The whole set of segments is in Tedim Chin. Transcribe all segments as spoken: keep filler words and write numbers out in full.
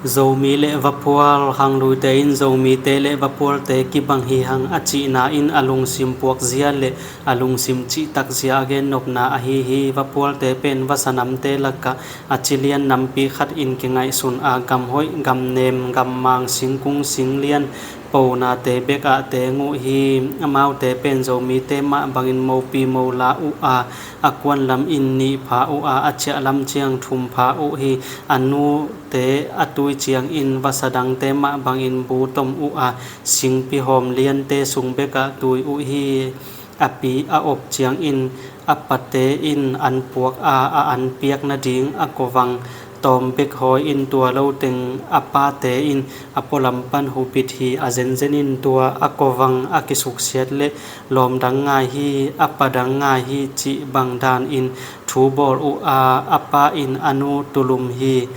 Zomi le Vaphual. Khangluite in Zomite le Vaphualte kibang hi hang a cihna in a lungsim puakzia le a lungsim cihtakzia a gennopna ahi hi. Vaphualte pen vasa namte lakah a ci lian nampi khat in kingaihsun a, gamhoih, gamnem, gammang, singkung, singlian, ponate bekah teng uh hi. Amaute pen Zomite mah bangin mopi mola uh a, a kuan lam in nih pha uh a, a ciah lam ciang thum pha uh hi. A nute a tui ciangin vasa dangte mah bangin bu tom uh a, singpi hawm liante sung bekah tui uh hi. A pi a op ciangin a pate in an puak a, a an piak nading a kovang tawm bek hawi in tua lo teng a pate in a pualam pan hubit hi. A zenzen in tua a kovang a kisuksiat le lawm dang ngai hi, a pa dang ngai hi cih bang dan in thu bawl uh a, a pa in a nu tulum hi.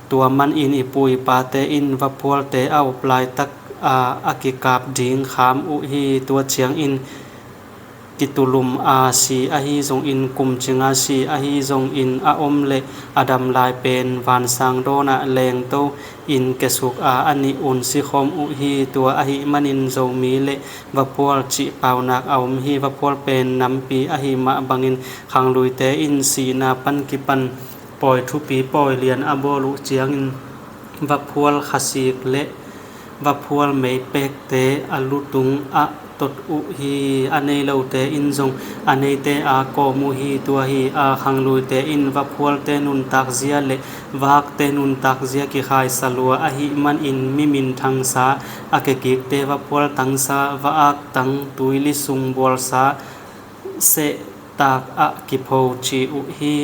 Tua manin i pu i pate in Vaphualte a up laitak a, a kikap ding kham uh hi. Tua ciangin kitulum a, si ahi zongin, kum cinga si ahi zongin a om le a dam lai pen vansang dawnah lengto in kiasuk a, a nih un sikhawm uh hi. Tua ahih manin Zomi le Vaphual cih paunak a om hi. Vaphual pen nampi ahi mah bangin khangluite in sihna pan kipan pawi thupi pawi lian a bawl uh ciangin Vaphual khasik le Vaphual meipekte a lutung ah tot uh hi. A nei lote in zong a neite a kawm uh hi. Tua hi a, khangluite in Vaphualte nuntakzia le vaakte nuntakzia kikhaisa lua ahih manin mi minthangsa a kekikte Vaphual tangsa, va-ak tang, tuili sung bualsa sehtak ah kipho ci uh hi.